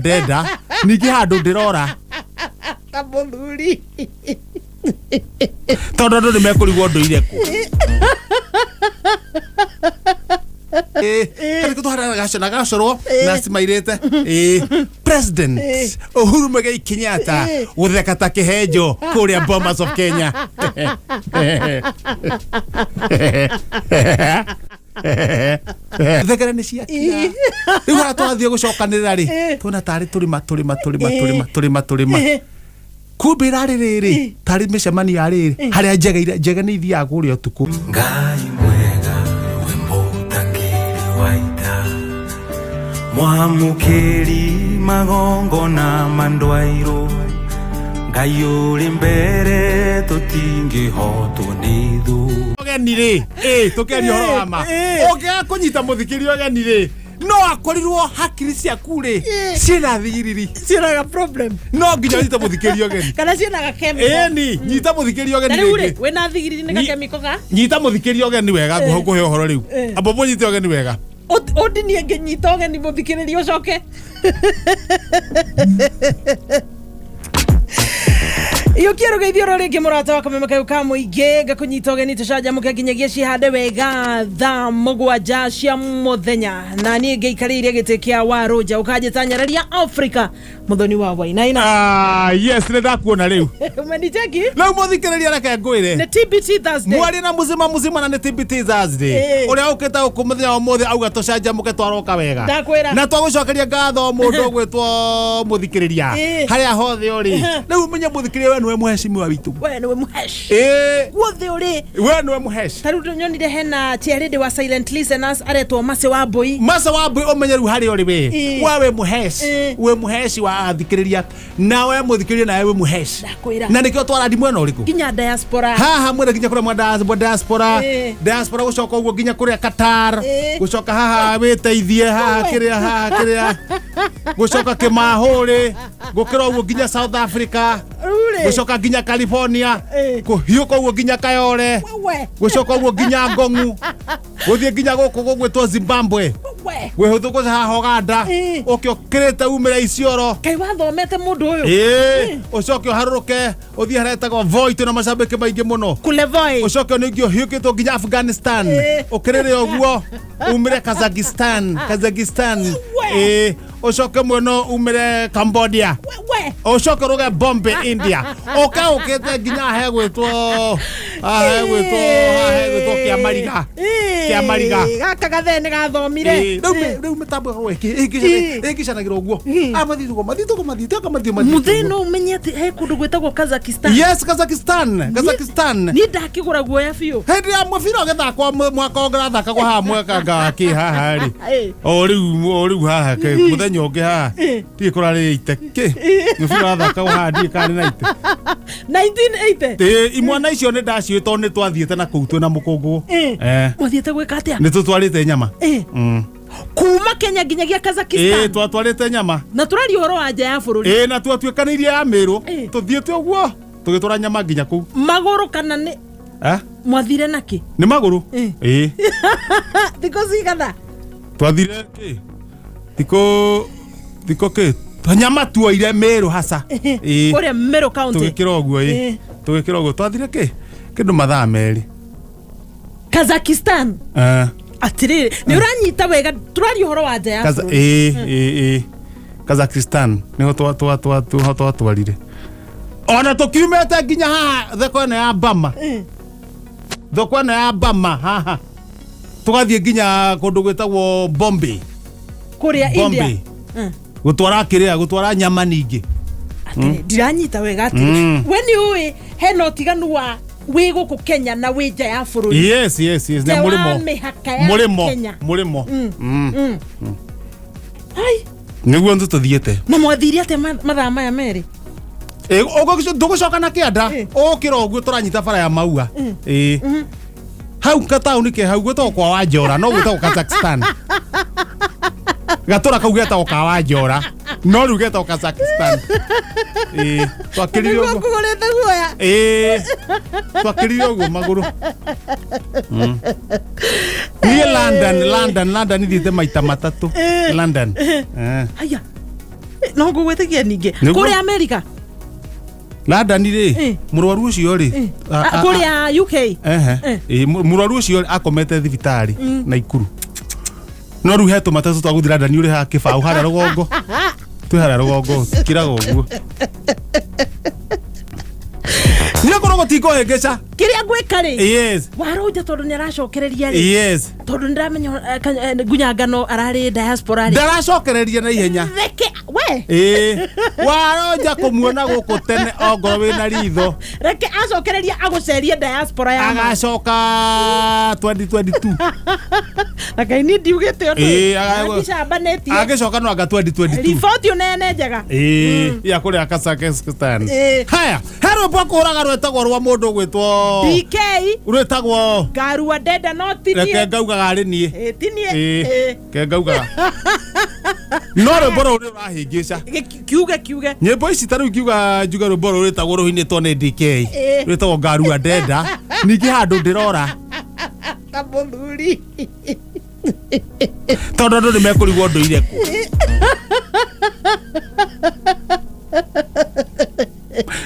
Ndenda ningĩ handũ ndĩrora. Ta mũthuri. Tondũ andũ nĩ mekũrigwo ndũire kũ. Karĩkũ tũhanaga gacona gacorwo na cimairĩte. President Uhuru Muigai Kenyatta gũtheka ta kĩhenjo kũrĩa Bomas of Kenya. Thegere nĩ ciakira. Rĩu harĩa tũrathiĩ gũcokanĩrĩra rĩ, tuona tarĩ tũrĩma tũrĩma tũrĩma tũrĩma tũrĩma tũrĩma, kumbe ĩrarĩ rĩrĩ tarĩ mĩcemanio ya rĩrĩ harĩa njege njege nĩ ithiaga kũrĩa ũtukũ. Ngai mwega, we mũtangĩri wa ita, mwamũkĩri magongona mandwairũ, Ngai ũrĩ mbere tũtingĩhotwo nĩ thũ. Ũgeni rĩ, ĩ tũkĩaria ũhoro wa ma, ũngĩaga kũnyita mũthikĩria ũgeni rĩ, no akorirwo hakiri ciaku rĩ ciĩna thigiriri. Ciĩnaga problem. No nginya ũnyite mũthikĩria ũgeni. Kana ciĩna gakemiko. Ĩni nyita mũthikĩria Na ũgeni rĩu rĩ rĩngĩ. wĩna thigiriri nĩ gakemiko ga Nyita mũthikĩria ũgeni wega, ngũhe ngũhe ũhoro rĩu. Amba mũnyite ũgeni wega. Ũndinie ngĩnyita ũgeni mũthikĩrĩria ũcoke Iyũkia rũgeithio oro rĩngĩ, mũrata wa kameme kayũ ka mũingĩ, ngakũnyita ũgeni tũcanjamũke nginyagia cihande wega thaa 7 cia mũthenya, na niĩ ngĩikarĩire gĩtĩ kĩa warũnja ũkanjĩta Nyararia Africa, mũthoni wa Wainaina. Ah, yes, nĩ ndakuona rĩu. Umenicheki. Rĩu mũthikĩrĩria, reke ngwĩre. Nĩ TBT Thursday. Mwarĩ na muzima muzima, na nĩ TBT Thursday. Ũrĩa ũkĩte gũkũ mũthenya wa ũmũthĩ auga tũcanjamũke, twaroka wega. Ndakwĩra. Na twagũcokeria ngatho mũndũ ũgwĩtwo mũthikĩrĩria harĩa hothe ũrĩ. Rĩu ũmenye mũthikĩrĩria, we nĩwe mũhecimiwa witũ. We nĩwe mũhesh. Guothe ũrĩ. We nĩwe mũhesh. Ta rĩu nyonire hena chairlady wa silent listeners aretwo Mase wa Mbui. Masa wa mbui, ũmenye rĩu harĩa ũrĩ we, we wĩ mũhesh. Wĩ mũheshi wa athikĩrĩria, na we mũthikĩrĩria nawe wĩ mũhesh. Ndakwĩra. Na nĩkĩo twarandi mwena ũrĩkũ? Nginya diaspora. Haha mwena nginya kũrĩa mwa diaspora. Diaspora gũcoka ũguo nginya kũrĩa Qatar. Gũcoka haha wĩteithie haha. Wewe. Kĩrĩa haha kĩrĩa gũcoka kĩmahũrĩ, gũkĩra ũguo nginya South Africa. Rĩu rĩ. Gũcoka nginya California. Kũhiũka ũguo nginya Kayore. Wewe. Gũcoka ũguo nginya Ngongu, gũthiĩ nginya gũkũ gũgwĩtwo Zimbabwe. We. Gwĩhũthũkũ haha Ũganda. Ũke ũkĩrĩte umĩre Isiolo. Kaĩ wathomete mũndũ ũyũ. Ũcoke ũharũrũke ũthiĩ harĩa hetagwo Voi, twĩna macambĩki maingĩ mũno. Kule Voi. Ũcoke ningĩ ũhiũkĩtwo nginya Afghanistan. Ũkĩrĩre ũguo umĩre Kazakhstan, Kazakhstan. We. Ũcoke mwena umĩre Cambodia. We. Ũcoke ũrũge Bombay, India, ũke ũkĩte nginya hegwĩtwo haha hegwĩtwo Kĩamariga. Kĩamariga. Gaka gathee nĩ gathomire. Rĩu mĩtambo ĩkoragwo ĩngĩcanagĩra ũguo. Ah, mathiĩte mathiĩte mathiĩte mathiĩte mathiĩte. Mũthee, no ũmenye atĩ he kũndũ gwĩtagwo Kazakhstan? Yes, Kazakhstan, Kazakhstan. Niĩ ndakĩgũra guoya biũ. Hĩndĩ ya mũbira ũgĩthakwo mwaka ũngĩ ũrathakagwo haha, mwaka ngaki haha rĩ. O rĩu, o rĩu haha mũthenya ũngĩ haha ndiĩ kũrarĩ ite kĩ mũbira ũrathakagwo haha, ndiĩ kana nĩ na ite. 1980. Ĩ, imwana icio nĩ ndaciũĩ tondũ nĩ twathiĩte na kũu twĩna mũkũngũ. Mwathiĩte gwĩka atĩa? Nĩ tũtwarĩte nyama. Kuma Kenya nginyagia Kazakhstan? Twatwarĩte nyama. Na tũraria ũhoro wa nja ya bũrũri. Na twatuĩkanĩirie ya Mĩrũ. Tũthiĩte ũguo tũgĩtwara nyama nginya kũu. Magũrũ kana nĩ Eh? Mwathire nakĩ? Nĩ magũrũ. Ĩ. Thikũ cigana? Twathire kĩ thikũ kĩ nyama tuoire Mĩrũ haca. Kũrĩa Meru County. Tũgĩkĩra ũguo. Tũgĩkĩra ũguo twathire kĩ kĩndũ mathaa 2. Kazakhstan. Atĩrĩrĩ, nĩ ũranyita wega, tũraria ũhoro wa nja ya bũrũri. Ĩ, Kazakhstan nĩho twatwarire, ona tũkiumĩte nginya haha thoko ĩno ya Bama, thoko ĩno ya Bama haha, tũgathiĩ nginya kũndũ gwĩtagwo Bombay. Kũrĩa India. Bombay. Gũtwara kĩrĩa, gũtwara nyama ningĩ. Atĩrĩ, ndiranyita wega atĩrĩ, we nĩ ũĩ hena ũtiganu wa wĩ gũkũ Kenya na wĩ nja ya bũrũri? Yes, na Nja wa mũrĩmo. mĩhaka ya Mũrĩmo. Kenya. Mũrĩmo. Ai. Nĩguo ndu tũthiĩte. Na mwathire atĩa mathaa maya 2? Ndũgũcoka na kĩanda. Ũkĩra ũguo tũranyita bara ya Maua. Hau gataũni ke hau gwĩtagwo kwa Wanjora, no gwĩtagwo Kazakhstan. Gatũra kau getagwo ka Wanjora, no rĩu getagwo Kazakhstan. Twakĩrire Nĩguo ũguo. ngũgũrĩte guoya. Twakĩrire ũguo magũrũ. Niĩ London, London, London ithiĩte maita 3, London. Haya. No ngũgwĩtĩkia ningĩ. Nĩguo. Kũrĩa America. London rĩ, mũrwaru ũcio rĩ, Kũrĩa UK. Ehe. Ĩ, mũrwaru ũcio akomete thibitarĩ Naikuru, no rĩu he tũmatatũ twa gũthiĩ London ũrĩ haha kĩbaũ harĩa rũgongo, twĩ harĩa rũgongo kĩraga ũguo niĩ korwo gũtikũhĩngĩca. Kĩrĩa ngwĩka rĩ, warũnja tondũ nĩ aracokereria rĩ, tondũ nĩ ndĩramenya ngunyangano ararĩ diaspora rĩ. Ndaracokereria na ihenya. Reke we. Ĩĩ, waronja kũmuona gũkũ tene ongorwo wĩna ritho. Reke acokereria agũcerie diaspora ya ma. Agacoka 2022. Na ngai niĩ ndiugĩte ũndũ. Ĩĩ, Ndicambanĩtie. Agĩcoka no anga 2022. Riboti ũneane njega. Ĩĩ, ya kũrĩa Kazakhstan. Haya, he rwĩmbo kũraga rwĩtagwo rwa mũndũ gwĩtwo DK. Rwĩtagwo Ngarua ndenda no Reke tinie. ngaugaga arĩ niĩ. Tinie. Ĩĩ, reke ngaugaga no rwĩmbo rũu nĩ rũrahĩngĩca. Kiuge kiuge. Nyĩmbo ici ta rĩu ngiuga njuge rwĩmbo rũu rwĩtagwo rũinĩtwo nĩ DK, rwĩtagwo Ngarua Ndenda, ningĩ handũ ndĩrora Ta mũthuri. Tondũ andũ nĩ mekũrigwo ndũire kũ.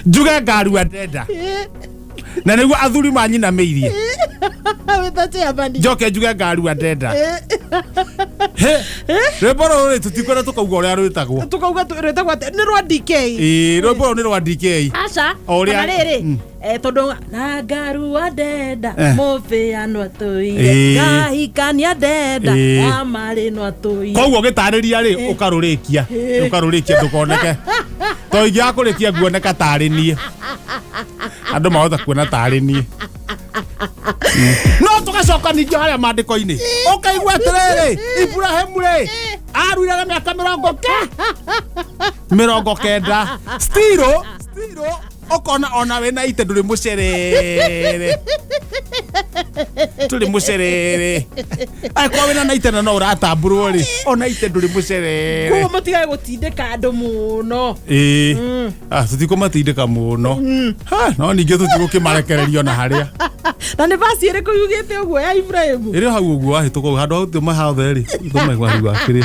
Njuge Ngarua Ndenda na nĩguo athuri manyinamĩirie. Wĩta chairman. Njoke njuge Ngarua Ndenda. He, rwĩmbo rũrũ rĩ, tũtikwenda tũkauga ũrĩa rwĩtagwo. Tukauga rwĩtagwo atĩa? Nĩ rwa DK. Ĩĩ, rwĩmbo rũrũ nĩ rwa DK. Aca. O ũrĩa- Ona rĩrĩ, tondũ na ngarua ndenda mũbĩano atũire, ngahikania ndenda amarĩ no atũire. Koguo gĩtarĩria rĩ, ũkarũrĩkia ũkarũrĩkia ndũkoneke to ingĩaga kũrĩkia nguoneka tarĩ niĩ, andũ mahota kuona tarĩ niĩ. No tũgacoka ningĩ harĩa maandĩko-inĩ ũkaigua atĩrĩrĩ, Iburahĩmu rĩ, aruire na mĩaka 90, stiro stiro ũkona ona wĩna ite ndũrĩ mũcerere, tũrĩ mũcerere, angĩkorwo wĩna na ite na no ũratamburwo rĩ, ona ite ndũrĩ mũcerere. Koguo mũtigage gũtindĩka andũ mũno. Ĩĩ. Ah, tũtikũmatindĩka mũno. Ha, no ningĩ tũtigũkĩmarekereria ona harĩa. Na nĩ basi ĩrĩkũ yugĩte ũguo ya Ibrahimu? Ĩrĩ hau ũguo wahĩtũka ũguo, handũ ha gũtũma hothe rĩ, tũma wakĩrĩ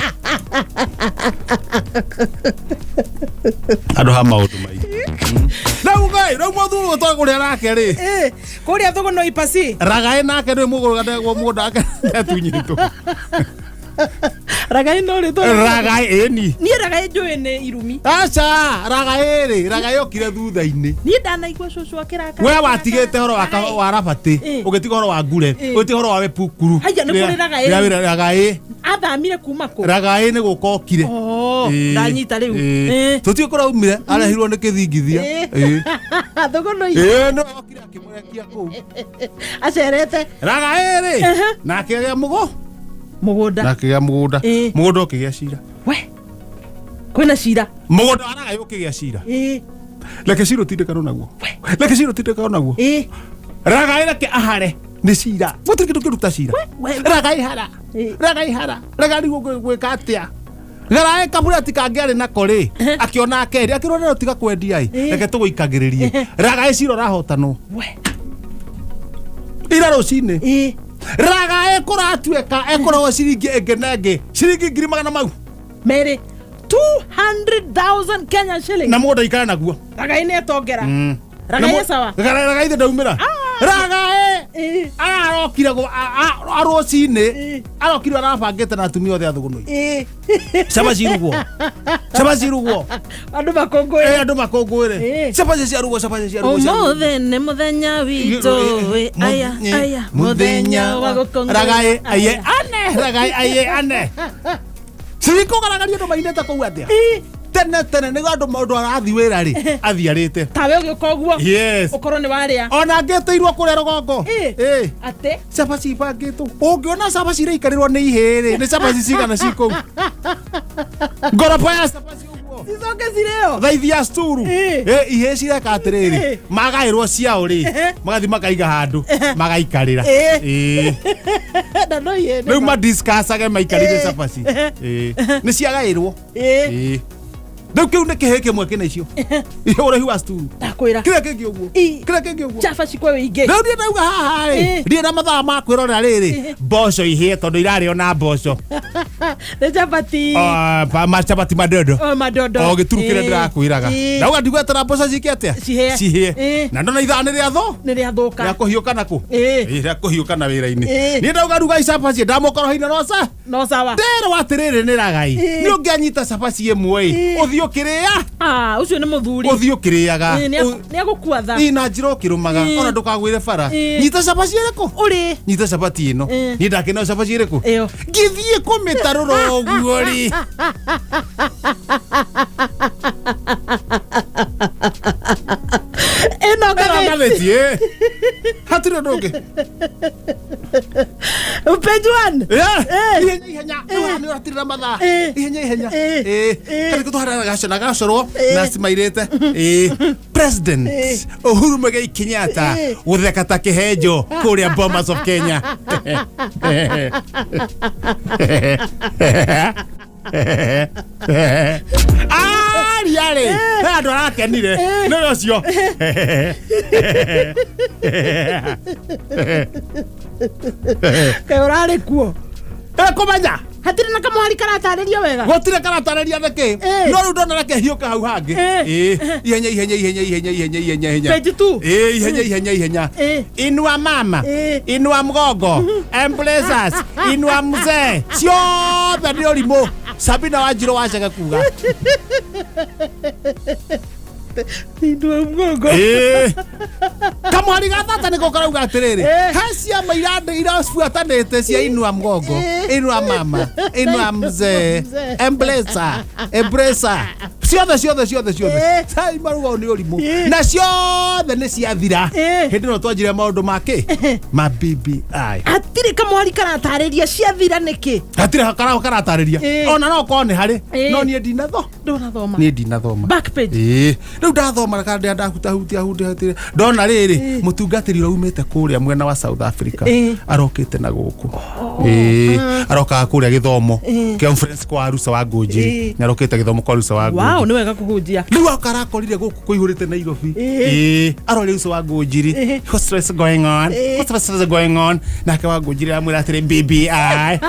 handũ ha maũndũ maingĩ. Rĩu ngai, rĩu mũthuri ũyũ twagũrĩa nake rĩ, Kũrĩa thũgũno ipasi. Ragaĩ nake nĩ mũgũrũ mũgũnda wake atunyĩtwo. Ragai no rĩtwa. Ragaĩ ĩni. Niĩ ragai njũĩ nĩ irumi. Aca, ragaĩ rĩ, ragaĩ okire thutha-inĩ. Niĩ ndanaigua cũcũ akĩrakara. We watigĩte horo wa rabatĩ, ũgĩtiga horo wa ngure, ũgĩtiga horo wa wepukuru. Haiya, nĩ kũrĩ ragaĩ. Ragaĩ. Athamire kuma kũ? Ragaĩ nĩ gũka okire. Oh, ndanyita rĩu. Tũtiũ kũraumire arehirwo nĩ kĩthingithia. Thũgũnũ i. Ĩĩ, nĩ okire akĩmũrekia kũu. Acerete. Ragaĩ rĩ, na akĩgĩa mũgũ Mũgũnda. Na akĩgĩa mũgũnda. Mũgũnda ũkĩgĩa cira. We. Kwĩna cira. Mũgũnda wa ragaĩ ũkĩgĩa cira. Reke cira ũtindĩkanwo naguo, reke cira ũtindĩkanwo naguo. Ragaĩ reke ahare nĩ cira, gũtirĩ kĩndũ kĩruta cira. Ragaĩ hara. Ragaĩ hara, ragaĩ rĩu gwĩka atĩa? Garaĩ kaburati kangĩ arĩ nako rĩ, akĩona akendi, akĩrwo rĩro tiga kwendia ĩ, reke tũgũikagĩrĩrie. Ragaĩ cira ũrahotanwo We. Ira rũcinĩ ragaĩ kũratuĩka ekũrehwo ciringi ĩngĩ na ĩngĩ, ciringi ngiri magana mau Merĩ. 200,000 Kenya shillings. Na mũgũnda ikara naguo. Ragai nĩ etongera. Ragai sawa. Ragaĩ ithe ndaumĩra. Ragaĩ ararokire rũcinĩ, arokire arabangĩte na atumia othe a thũgũnũi. Cabaci irugwo, cabaci irugwo. Andũ makũngũĩre. Andũ makũngũĩre. Cabaci ciarugwo, cabaci ciarugwo, ciarugwo. Ũmũthĩ nĩ mũthenya witũ ĩ, aya aya mũthenya wa gũkũngũĩra. Ragaĩ aye ane, ragaĩ aye ane, cirikũgaragaria andũ mainĩte kũu atĩa tene tene nĩguo andũ mũndũ arathi wĩra rĩ, athiarĩte. Tawe ũgĩũka ũguo. Yes. Ũkorwo nĩ warĩa. Ona ngĩtĩirwo kũrĩa rũgongo. Atĩ. Cabaci ibangĩtwo, ũngĩona cabaci iraikarĩrwo nĩ ihĩĩ rĩ, nĩ cabaci cigana ci kũu, ngoroba ya cabaci ũguo. Cicoke cirĩo. Thaithi ya sturu. Ihĩĩ cireka atĩrĩrĩ, magaĩrwo ciao rĩ, magathi makaiga handũ magaikarĩra. Na no ihĩĩ nĩ Rĩu madiscussage maikarĩire cabaci. Nĩ ciagaĩrwo. Rĩu kĩu nĩ kĩhĩ kĩmwe kĩna icio ũraihu wa sturu. Ndakwĩra. Kĩrĩa kĩngĩ ũguo. Ii. Kĩrĩa kĩngĩ ũguo. Cabaci kwa wĩingĩ. Rĩu niĩ ndauga haha rĩ, ndirĩ na mathaa ma kwĩrorera rĩrĩ mboco ihĩe tondũ irarĩo na mboco. Nĩ chapati. Ah, macabati madodo. O, madodo. O gĩturu kĩrĩa ndĩrakwĩraga. Ndauga ndigwetera mboco ciĩke atĩa? Cihĩe. Cihĩe. Na ndona ithaa nĩ rĩatho Nĩ rĩathũka. rĩa kũhiũka na kũ. Ĩ, rĩa kũhiũka na wĩra-inĩ. Niĩ ndauga rugai cabaci ndamũkorohina no No sawa. Nderwo atĩrĩrĩ nĩ ragai. Nĩ ũngĩanyita cabaci ĩmwe ĩ, ũthiĩ ũkĩrĩa. Ah, ũcio nĩ mũthuri. Ũthiĩ ũkĩrĩaga. Nĩ agũkua tha. Ĩ, na njĩra ũkĩrũmaga. Ona ndũkagwĩre bara. Nyita cabaci ĩrĩkũ? Ũrĩ. Nyita cabaci ĩno. Niĩ ndakĩneo cabaci ĩrĩkũ? Ĩyo. Ngĩthiĩ kũmĩtarũra ũguo rĩ. Ĩno Ĩno ngathĩti. ngathĩti ĩ. Hatirĩ ũndũ ũngĩ. Page one. Yeah. Ihenya ihenya. Rĩu nĩ ũratirĩra mathaa. Ihenya ihenya. Karĩ tũharana gaco na gacorwo na cimairĩte. President Uhuru Muigai Kenyatta gũtheka ta kĩhenjo kũrĩa Bomas of Kenya. Aria rĩ, he andũ arakenire nĩ ũcio. Kaĩ ũrarĩ kuo? Kũmenya Hatirĩ na kamũhari karatarĩria wega. Gũtirĩ karatarĩria nĩkĩ. No rĩu ndona reke hiũka hau hangĩ. Ihenya ihenya ihenya ihenya ihenya ihenya ihenya. Page two. Ihenya ihenya ihenya. Inua mama. Inua mgongo. Emplacers. Inua mzee. Ciothe nĩ ũrimũ. Sabina Wanjirũ wacege kuga. Inua mgongo. Kamwari ga tata nĩko karauga atĩrĩrĩ, he ciama irabuatanĩte cia inua mgongo, inua mama, inua mzee, emblesa, embresa, ciothe ciothe ciothe ciothe. Sai maruga nĩ ũrimũ na ciothe nĩ ciathira. Hĩndĩ ĩno twanjire maũndũ ma kĩ ma BBI. Hatirĩ kamwari karatarĩria ciathira nĩkĩ. Hatirĩ karatarĩria. Ona no korwo nĩ harĩ, no niĩ ndinatho Ndũrathoma. Niĩ ndinathoma. Back page. Ĩĩ, rĩu ndathoma kandĩa ndahutahutia hutia ndona rĩrĩ mũtungatĩri ũrĩa umĩte kũrĩa mwena wa South Africa arokĩte na gũkũ. Ĩĩ, arokaga kũrĩa gĩthomo conference kwa Arusa wa Ngũnjiri. Nĩ arokĩte gĩthomo kwa Arusa wa Ngũnjiri. Wow, nĩ wega kũhunjia. Rĩu oka arakorire gũkũ kũihũrĩte Nairobi. Ĩĩ, arorire Arusa wa Ngũnjiri, what's going on, what's going on? Nake wa Ngũnjiri aramwĩra atĩrĩ, BBI,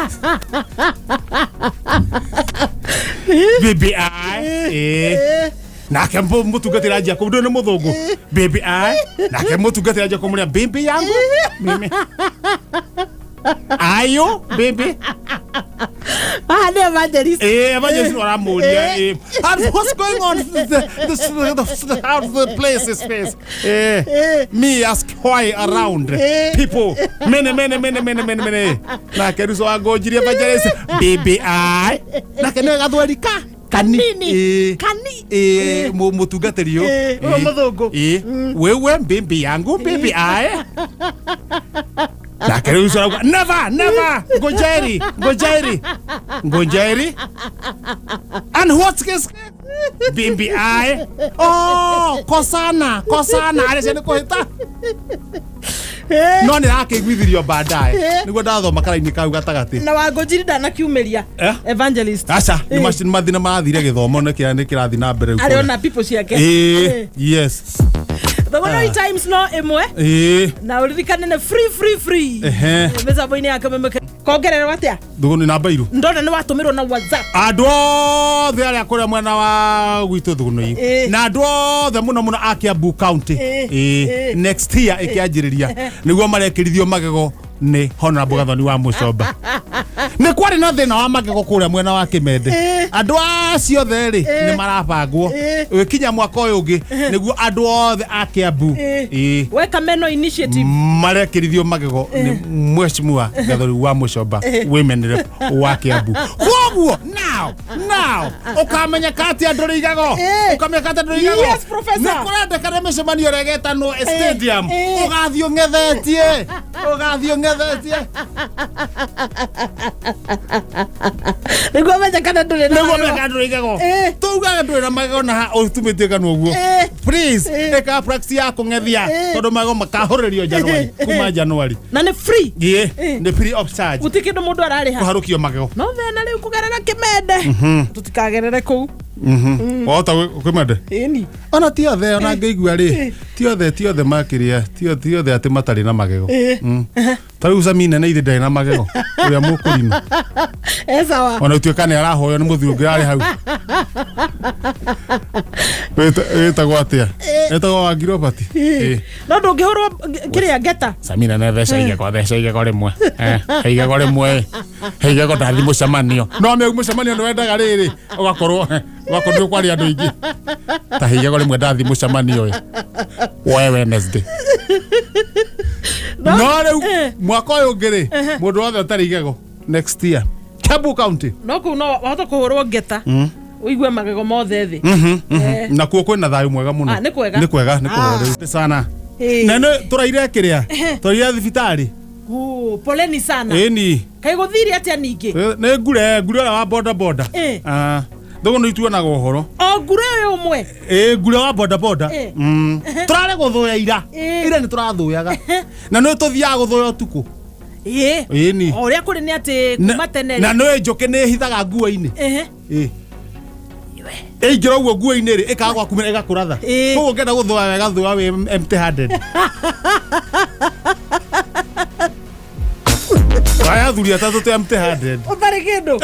BBI. Ĩĩ, nake mũtungatĩri anjia kũ ndũĩ nĩ mũthũngũ, BBI. Nake mũtungatĩri anjia kũmũrĩa, bibi yangu mimi ayo bibi. Haha nĩ evangelist. Evangelist aramũria, and what's going on, the, how the place is space, me ask why around people many many many many many many. Nake ruco wa ngũnjiri evangelist BBI nake nĩwe gathweri ka kani. Kanini. Kani. Mũtungatĩri ũyũ. Ũyũ mũthũngũ. Wewe bibi yangu bibi ae. Nake rĩu ũcio arauga never never, ngojeri ngojeri ngojeri, and what's this bibi ae? Oh, kosana kosana arĩa cia nĩ kũhĩta no nĩ rakĩiguithirio baadaye nĩguo ndathoma karaini kau gatagatĩ. Na wangũnjiri ndanakiumĩria. Evangelist. Aca, nĩ mathina marathire gĩthomo nĩ kĩrathiĩ na mbere rĩu Arĩ kũrĩa. ona people ciake. Ĩĩ, yes. Thogora Times no ĩmwe. Na ũririkane nĩ free free free. Mĩtambo-inĩ ya Kameme kongererwo atĩa? Thũgũ nĩ namba iru. Ndona nĩ watũmĩrwo na WhatsApp. Andũ othe arĩa kũrĩa mwena wa gwitũ Thugunui na andũ othe mũno mũno a Kiambu County, next year ĩkĩanjĩrĩria nĩguo marekĩrithio magego nĩ Honorable Gathoni wa Mũcomba. Nĩ kwarĩ na thĩna wa magego kũrĩa mwena wa Kĩmende. Andũ acio othe rĩ nĩ marabangwo ĩkinya mwaka ũyũ ũngĩ nĩguo andũ othe a Kiambu Weka meno initiative. Marekĩrithio magego nĩ Mheshimiwa Gathoni wa Mũcomba, women rep wa Kiambu. Koguo now ũkamenyeka atĩ andũ rĩ igago, ũkamenyeka atĩ andũ rĩ igago. Yes, Professor. Nĩ kũrendekana mĩcemanio ĩrĩa ĩgetanwo stadium, ũgathiĩ ũng'ethetie, ũgathiĩ ũng'ethetie. Nĩguo menye kana ndũrĩ na Nĩguo magego. meka andũ rĩ igago. Tugaga ndũrĩ na magego na ũtumĩtie kanua ũguo. Please ĩka practice ya kũng'ethia tondũ magego makahũrĩrio January, kuma January. Na nĩ free. Ĩĩ, nĩ free of charge. Gũtirĩ kĩndũ mũndũ ararĩha. Kũharũkio magego. No thĩna rĩu kũgerera Kĩmende tũtikagerere kũu. Wahota kwĩmende. Ĩni. Ona ti othe, ona ngĩigua rĩ, ti othe makĩria, ti othe atĩ matarĩ na magego. Ta rĩu Cami nene ithe ndarĩ na magego, ũrĩa mũkũrinũ. E sawa. Ona ũtuĩka nĩ arahoywo nĩ mũthuri ũngĩ arĩ hau wĩtagwo atĩa, wĩtagwo Wangi Robert. Ĩ. No ndũngĩhũrwo kĩrĩa ngeta. Samina nĩ theca igego, theca igego rĩmwe. He igego rĩmwe, he igego ndathi mũcemanio, no mĩu mũcemanio nĩ wendaga rĩrĩ ũgakorwo nĩ ũkwaria andũ aingĩ, ta he igego rĩmwe ndathi mũcemanio ĩ woe Wednesday. No rĩu mwaka ũyũ ũngĩ rĩ, mũndũ wothe ũtarĩ igego next year Kiambu County. No kũu no wahota kũhũrwo ngeta ũigue magego mothe thĩ. Nakuo kwĩna thayũ mwega mũno. Ah, nĩ kwega. Nĩ kwega, nĩ kũhoreru sana. Na nĩ tũraire kĩrĩa tũraire thibitarĩ. Oh, poleni sana. Ĩni. Kaĩ gũthire atĩa ningĩ? Nĩ ngure ũrĩa wa boda boda. Ah, thũgũ nĩ ituonaga ũhoro. O ngure ũyũ ũmwe? Ĩ, ngure wa boda boda. Tũrarĩ gũthũya ira. Ira nĩ tũrathũyaga na nĩ tũthiaga gũthũya ũtukũ. Ĩni. O ũrĩa kũrĩ nĩ atĩ kuma tene Na nĩ njũkĩ nĩ ĩhithaga nguo-inĩ. Ĩ, ĩingĩra ũguo nguo-inĩ rĩ, ĩkaga gwakumĩra ĩgakũratha. Koguo ũngĩenda gũthũa wega, thũa wĩ empty handed. Aya athuri atatũ tĩ empty handed. Ũtarĩ kĩndũ.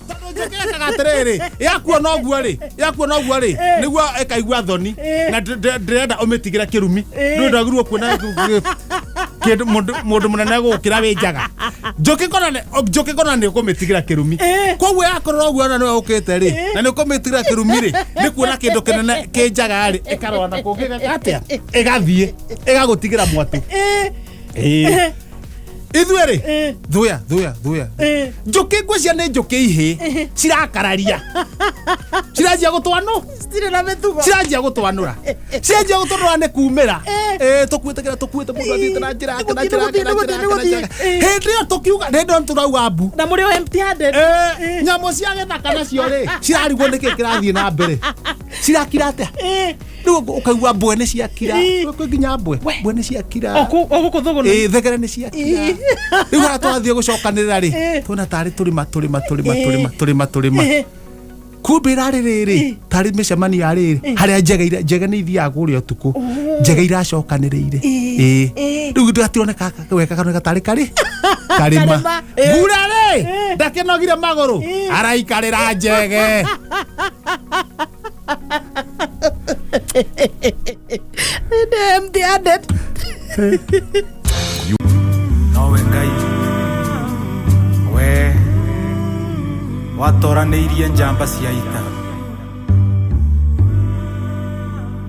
Tondũ njũkĩ ĩkaga atĩrĩrĩ, yakuona ũguo rĩ, yakuona ũguo rĩ, nĩguo ĩkaigua thoni na ndĩrenda ũmĩtigĩre kĩrumi. Ndũĩ ndwagĩrĩirwo kuona kĩndũ mũndũ mũnene gũkĩra wĩ njaga. Njũkĩ kona nĩ ũkũmĩtigĩra kĩrumi. Koguo yakorwo ũguo ona nĩwe ũkĩte rĩ, na nĩ ũkũmĩtigĩra kĩrumi rĩ, nĩ kuona kĩndũ kĩnene kĩ njaga rĩ, ĩkarora na kũngĩ ĩgeka atĩa, ĩgathiĩ ĩgagũtigĩra mwatũ. Ĩĩ. Ithuĩ rĩ, thuya thuya thuya njũkĩ, ngwĩcia nĩ njũkĩ ihĩ cirakararia, ciranjia gũtwanũ. Citirĩ na mĩtugo. Ciranjia gũtwanũra, ciranjia gũtwanũra nĩ kumĩra. Ĩ, tũkuĩte kĩrĩa tũkuĩte, mũndũ athiĩte na njĩra yake, na njĩra yake, na njĩra yake, na njĩra yake. Hĩndĩ ĩyo tũkiuga, hĩndĩ ĩyo tũrauga mbu. Na mũrĩ o empty handed. Nyamũ cia gĩthaka nacio rĩ, cirarigwo nĩkĩ kĩrathiĩ na mbere, cirakira atĩa. Rĩu ũkaigua mbwe nĩ ciakira. Kwĩ nginya mbwe, mbwe nĩ ciakira. O gũkũ thũgũnũ. Ĩ, thegere nĩ ciakira. Rĩu harĩa tũrathiĩ gũcokanĩrĩra rĩ, tuona tarĩ tũrĩma tũrĩma tũrĩma tũrĩma tũrĩma tũrĩma, kumbe ĩrarĩ rĩrĩ tarĩ mĩcemanio ya rĩrĩ harĩa njege nĩ ithiaga kũrĩa ũtukũ, njege iracokanĩrĩire. Ĩ, rĩu ndatironeka wega, kanoneka tarĩ karĩ karĩma. Karĩma. Mbura rĩ, ndakĩnogire magũrũ, araikarĩra njege. Empty handed. Nowe Ngai we watoranĩirie njamba cia ita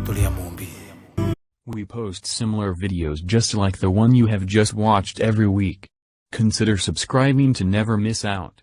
tũrĩ a Mũmbi. We post similar videos just like the one you have just watched every week. Consider subscribing to never miss out.